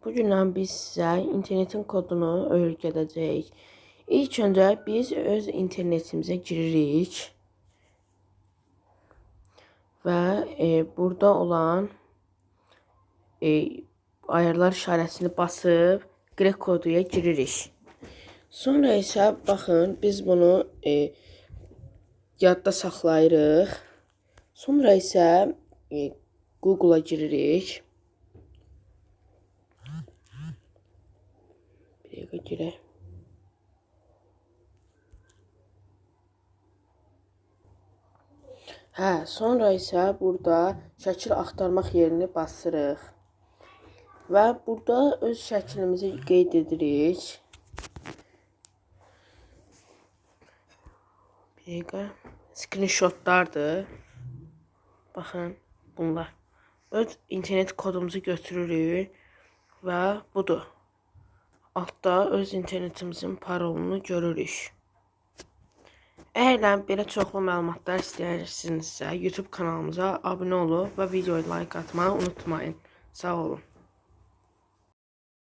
Bugündən biz sizə internetin kodunu öyrədəcəyik. İlk öncə biz öz internetimizə giririk və burada olan ayarlar işarəsini basıb Qrek koduya giririk. Sonra isə baxın, biz bunu yadda saxlayırıq. Sonra isə Google-a giririk. Bir dəqiqə girək. Hə, sonra isə burada şəkil axtarmaq yerini basırıq. Və burada öz şəklimizi qeyd edirik. Bir dəqiqə. Screenshotlardır. Baxın, bunlar. Öz internet kodumuzu götürürük və budur. Altda öz internetimizin parolunu görürük. Əgər belə çoxlu məlumatlar istəyirsinizsə, YouTube kanalımıza abunə olub və videoya like atmağı unutmayın. Sağ olun.